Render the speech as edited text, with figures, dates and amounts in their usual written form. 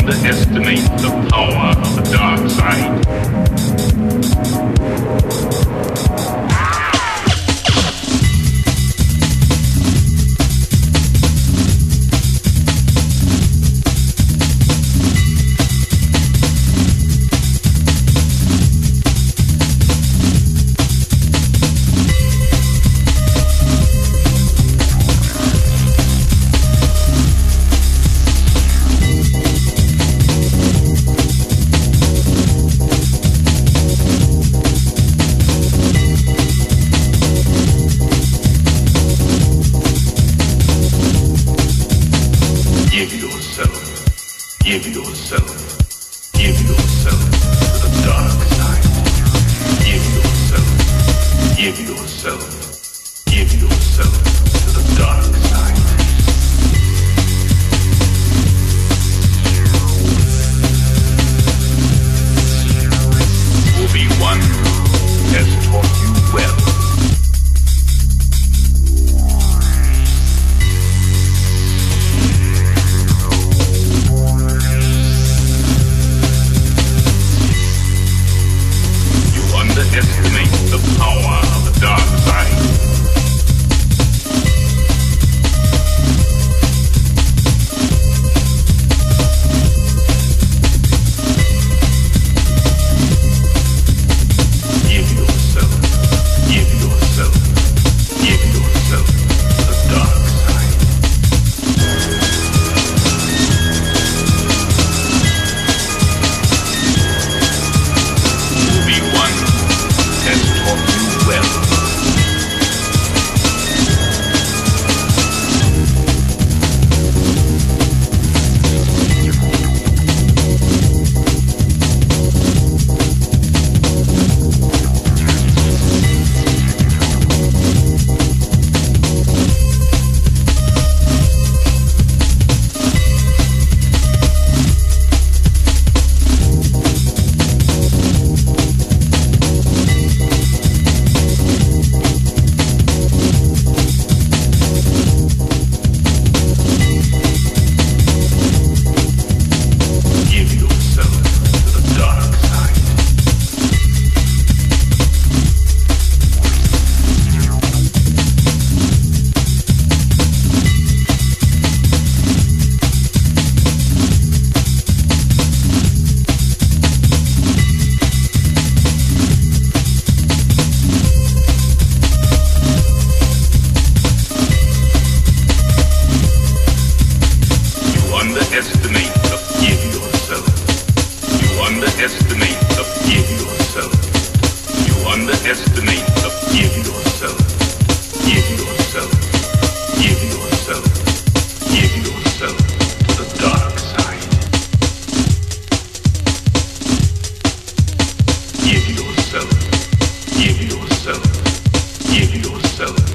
Underestimate the power of the dark side. Give yourself, give yourself, give yourself to the dark side. Give yourself, give yourself, give yourself to the dark side. Obi-Wan has taught you well. Underestimate the power of the dark side. Give yourself, give yourself, give yourself to the dark side. Obi-Wan has taught you well. Give yourself to the dark side. You underestimate the give yourself. You underestimate the give yourself. You underestimate the give yourself. Give yourself. Give yourself. Give yourself to the dark side. Give yourself. Give yourself. Give yourself.